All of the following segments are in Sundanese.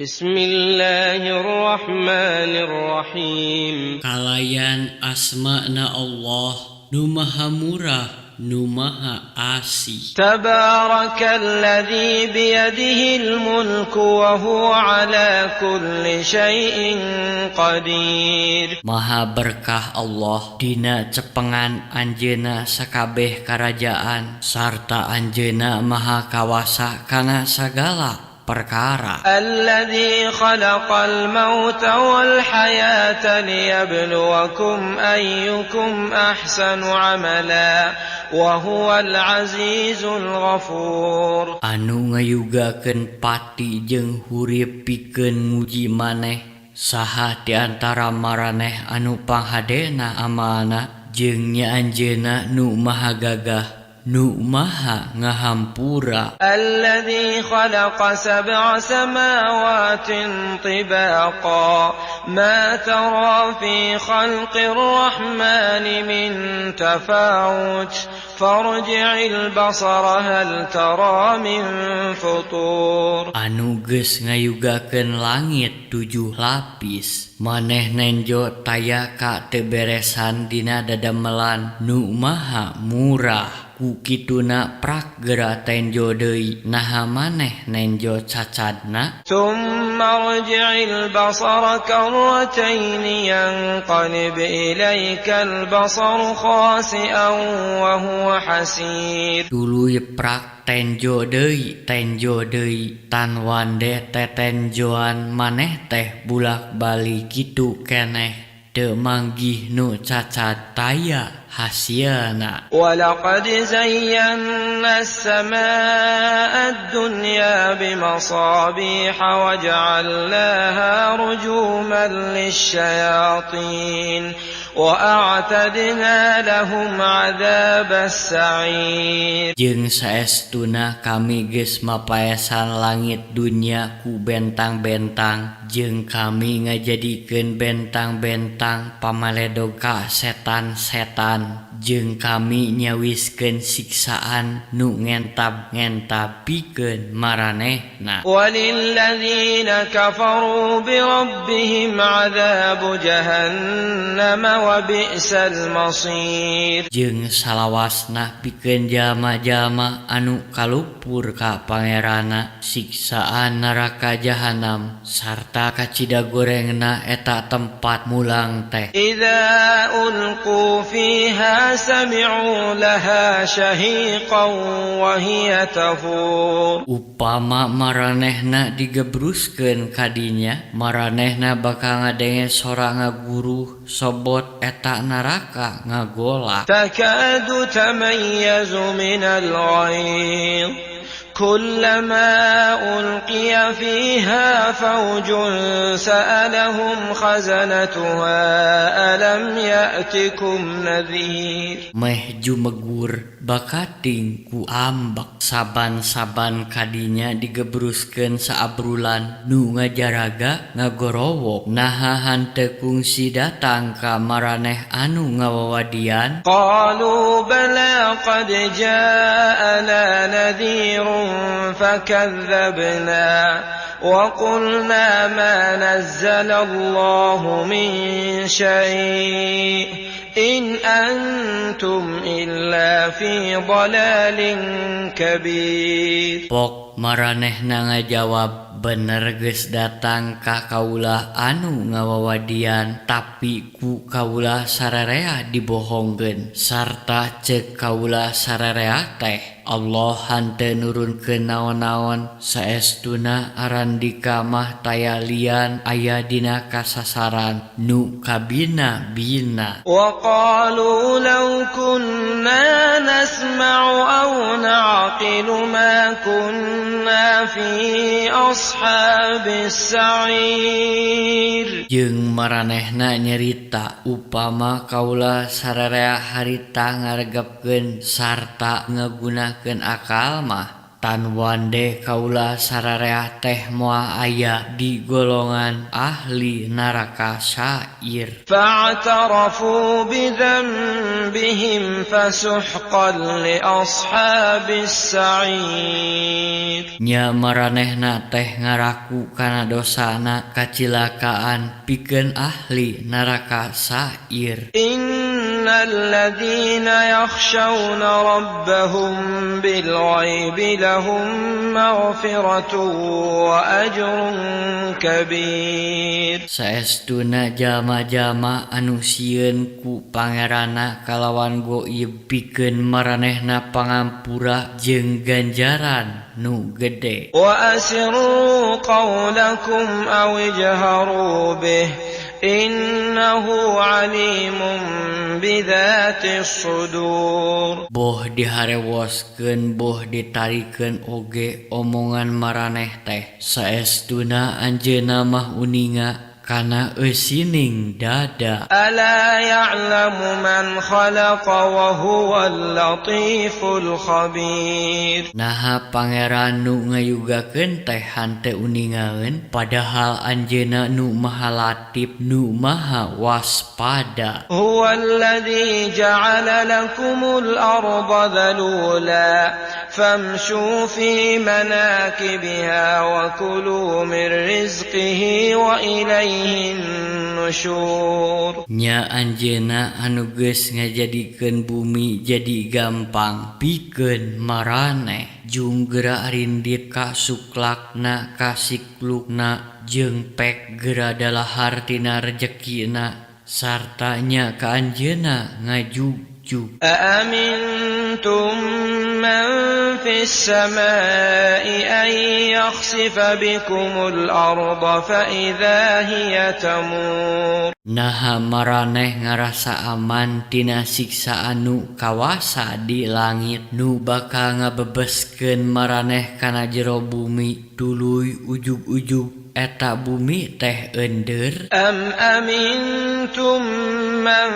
بسم الله الرحمن الرحيم. Kalayan asmana Allah nu Maha Murah, nu Maha Asih. تبارك الذي بيده الملك وهو على كل شيء قدير. Maha berkah Allah, dina cepengan Anjeunna sakabeh karajaan, sarta Anjeunna Maha Kawasa kana sagala perkara. الذي خلق الموت والحياة ليبلوكم أيكم أحسن عملا وهو العزيز الغفور. Anu ngayugakeun pati jeung hurip pikeun nguji maneh saha di antara maraneh anu panghadena amalna, jeung nya Anjeunna nu Maha Gagah, nu Maha Ngahampura. الذي خلق سبع سماوات طباقا ما ترى في خلق الرحمن من تفاوت فارجع البصر هل ترى من فطور. Anu geus ngayugakeun langit tujuh lapis, maneh nenjo taya kateberesan dina dadamelan Nu Maha Murah. Ku kituna prak geura tenjo deui, naha maneh nenjo cacadna? ثم ارجع البصر كرتين ينقلب إليك البصر خاسئا وهو حسير. Tuluy prak tenjo deui, tenjo deui, tan wande tetenjoan maneh teh bulak-balik kitu keneh teu manggih nu cacad, taya hasilna. ولقد زينا السماء الدنيا بمصابيح وجعلناها رجوما للشياطين وأعتدنا لهم عذاب السعير. Jeung saestuna kami geus mapaesan langit dunya ku bentang-bentang, jeung kami ngajadikeun bentang-bentang pamaledog ka setan-setan, jeung kami nyawiskeun siksaan nu ngentab-ngentab pikeun maranehna. وللذين كفروا بربهم عذاب جهنم وبئس المصير. Jeung salawasna pikeun jalma-jalma anu kalupur ka Pangeranna siksaan neraka Jahanam, sarta kacida gorengna eta tempat mulang teh. إذا ألقوا فيها سمعوا لها شهيقا وهي تفور. Upama maranehna digebruskeun kadinya, maranehna bakal ngadenge sora ngaguruh sobot eta neraka ngagolak. تكاد تميز من الغيظ كلما ألقي فيها فوج سألهم خزنتها ألم يأتكم نذير. Meh jumegur bakating ku ambek saban-saban kadinya digebruskeun saabrulan nu ngajaraga ngagorowok, "Naha hanteu kungsi datang ka maraneh anu ngawawadian?" قالوا بلى قد جاءنا نذير فكذبنا وقلنا ما نزل الله من شيء إن أنتم إلا في ضلال كبير. Pok maranehna ngajawab, "Bener, geus datang ka kaula anu ngawawadian, tapi ku kaula sarerea dibohongkeun, sarta cek kaula sarerea teh, Allah hanteu nurunkeun naon-naon. Saestuna arandika mah taya lian aya dina kasasaran nu kabina-bina." وقالوا لو كنا نسمع أو نعقل ما كنا في أصحاب السعير. Jeung maranehna nyerita, "Upama kaula sarerea harita ngaregepkeun sarta ngagunakeun akal mah, Tan wande kaula sararea teh moal aya di golongan ahli neraka Sa'ir. فاعترفوا بذنبهم فسحقا لأصحاب السعير. Nya maranehna teh ngaraku kana dosana, kacilakaan pikeun ahli neraka Sa'ir. إن الذين يخشون ربهم بالغيب لهم مغفرة وأجر كبير. Saestuna jalma-jalma anu sieun ku Pangeranna kalawan goib, pikeun maranehna pangampura jeung ganjaran nu gede. وأسروا قولكم أو اجهروا به إنه عليم بذات الصدور. Boh diharewoskeun boh ditarikeun oge omongan maraneh teh, saestuna Anjeunna mah uninga kana eusining dada. ألا يعلم من خلق وهو اللطيف الخبير. Naha Pangeran nu ngayugakeun teh henteu uningaeun, padahal Anjeunna nu maha latif, nu maha waspada. هو الذي جعل لكم الأرض ذلولا فامشوا في مناكبها وكلوا من رزقه وإليه النشور. Nya Anjeunna anu geus ngajadikeun bumi jadi gampang pikeun maraneh, jung geura arindit ka suklakna ka siklukna, jeung pek geura dalahar tina rejekina, sarta nya ka Anjeunna ngajugjug. أأمنتم من في السماء أن يخسف بكم الأرض فإذا هي تمور؟ Naha maraneh ngarasa aman tina siksa anu kawasa di langit nu bakal ngabebeskeun maraneh kana jero bumi, tuluy ujug-ujug eta bumi teh eundeur? أم أمنتم من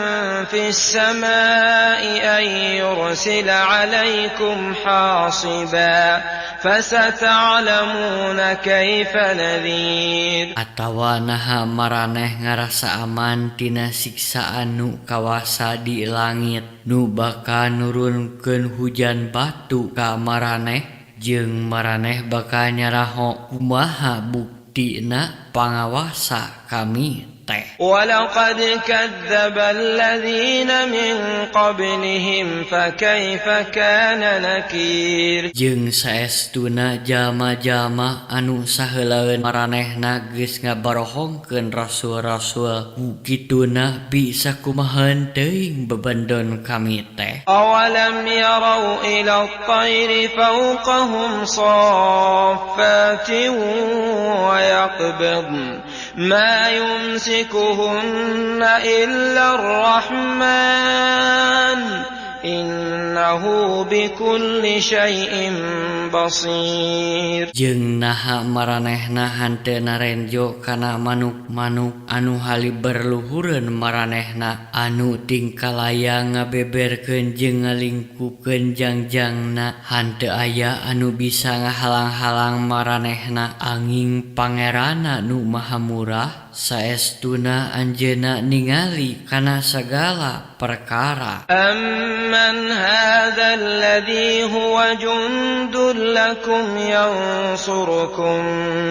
في السماء أن يرسل عليكم حاصبا فستعلمون كيف نذير؟ Atawa naha maraneh ngarasa aman tina siksa anu kawasa di langit nu bakal nurunkeun hujan batu ka maraneh, jeung maraneh bakal nyaraho kumaha buktina pangawasa kami teh? ولقد كذب الذين من قبلهم فكيف كان نكير؟ Jeung saestuna jalma-jalma anu saheulaeun maranehna geus ngabarohongkeun rasul-rasul, ku kituna bisa kumaha teuing bebendon kami teh? أولم يروا إلى الطير فوقهم صافات ويقبضن ما يمسكهن إلا الرحمن إنه بكل شيء بصير. Jeung naha maranehna henteu narenjo kana manuk-manuk anu haliber luhureun maranehna, anu tingkalayang ngabeberkeun jeung ngalingkupkeun jangjangna? Henteu aya anu bisa ngahalang-halang maranehna anging Pangeranna nu maha murah, saestuna Anjeunna ningali kana sagala perkara. أمن هذا الذي هو جند لكم ينصركم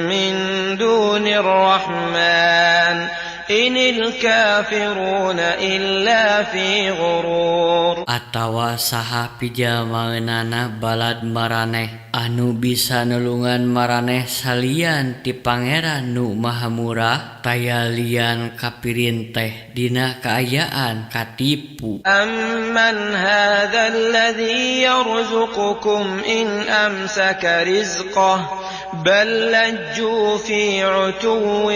من دون الرحمن إن الكافرون إلا في غرور. Atawa saha pijalmaeunana balad maraneh anu bisa nulungan maraneh salian ti Pangeran nu Maha Murah? Taya lian kapirin teh dina kaayaan katipu. أمن هذا الذي يرزقكم إن أمسك رزقه بل لجوا في عتو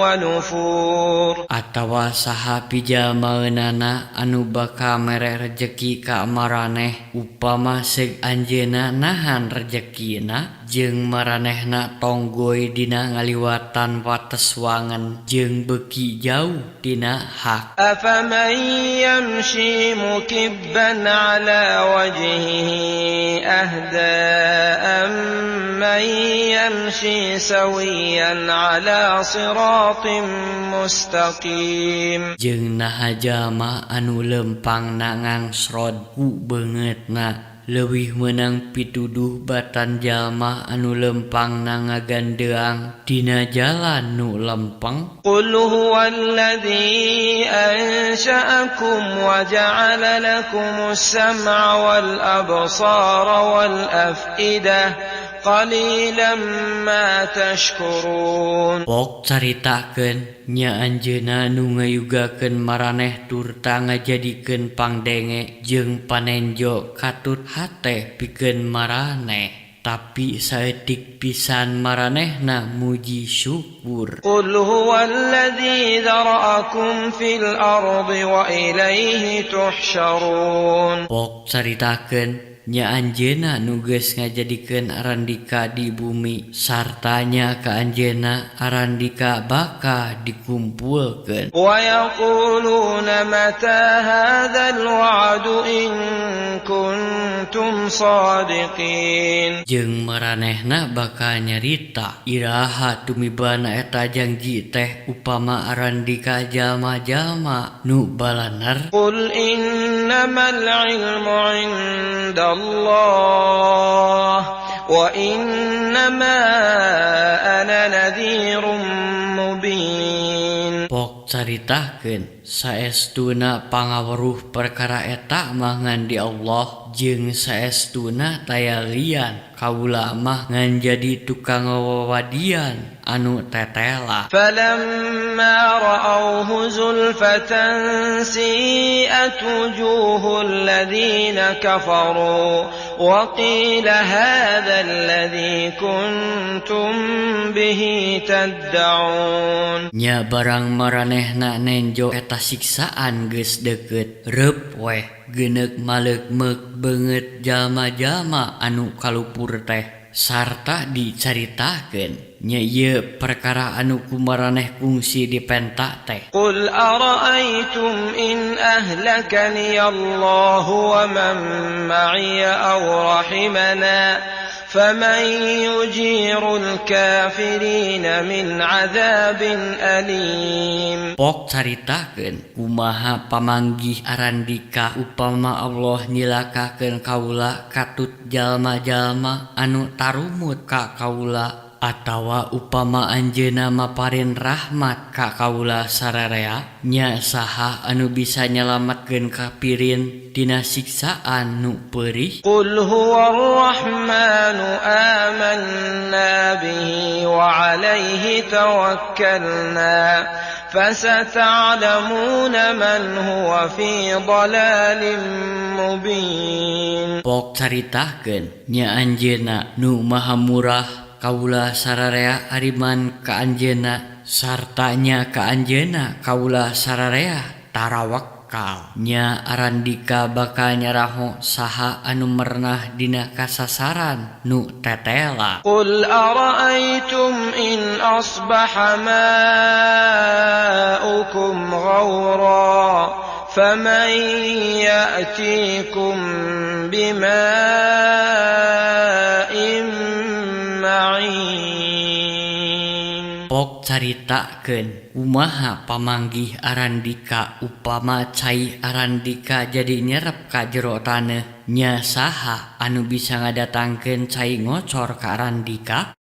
ونفور. Atawa saha pijalmaeunana anu bakal mere rejeki ka maraneh upama seug Anjeunna nahan rejekina? Jeung maranehna tonggoy dina ngaliwatan wates wangen jeung beuki jauh tina hak. أفمن يمشي مكبا على وجهه أهدى أمن يمشي سويا على صراط مستقيم. Jeung naha jalma anu lempangna ngangsrod ku beungeutna leuwih meunang pituduh batan jalma anu lempangna ngagandeang dina jalan nu lempeng? قل هو الذي أنشأكم وجعل لكم السمع والأبصار والأفئدة قليلا ما تشكرون. Pok caritakeun, nya Anjeunna nu ngayugakeun maraneh turta ngajadikeun pangdenge jeung panenjo katut hate pikeun maraneh, tapi saeutik pisan maranehna muji syukur. قل هو الذي ذرأكم في الأرض وإليه تحشرون. Pok caritakeun, nya Anjeunna nu geus ngajadikeun arandika di bumi sarta nya ka Anjeunna arandika bakal dikumpulkeun. ويقولون متى هذا الوعد إن كنتم صادقين. Jeung maranehna bakal nyarita, iraha tumibana eta janji teh upama arandika jalma-jalma nu balaner? قل إنما العلم عند الله وإنما أنا نذير مبين. Pok caritakeun, saestuna pangaweruh perkara eta mah ngan di Allah jeung saestuna taya lian, kaula mah ngan jadi tukang ngawawadian anu tetela. فلما رأوه زلفة سيئت وجوه الذين كفروا وقيل هذا الذي كنتم به تدعون. Nya barang maranehna nenjo eta siksaan geus deukeut, reup weh geuneuk maleukmeuk beungeut jalma-jalma anu kalupur teh sarta dicaritakeun, nya ieu perkara anu ku maraneh kungsi dipenta teh. قل أرأيتم إن أهلكني الله ومن معي أو رحمنا فمن يجير الكافرين من عذاب أليم. Pok caritakeun, kumaha pamanggih arandika upama Allah nyilakakeun kaula katut jalma-jalma anu tarumut ka kaula atawa upama Anjeunna maparin rahmat ka kaula sararea, nya saha anu bisa nyalametkeun kapirin tina siksaan nu peurih? قل هو الرحمن آمنا به وعليه توكلنا فستعلمون من هو في ضلال مبين. Pok caritakeun, nya Anjeunna nu maha murah, kaula sararea ariman ka Anjeunna sarta nya ka Anjeunna kaula sararea tarawakal, nya arandika bakal nyaraho saha anu merenah dina kasasaran nu tetela. قل أرأيتم إن أصبح ماؤكم غورا فمن يأتيكم بماء معين. Pok caritakeun, kumaha pamanggih arandika upama cai arandika jadi nyerep ka jero taneuh, nya saha anu bisa ngadatangkeun cai ngocor ka arandika?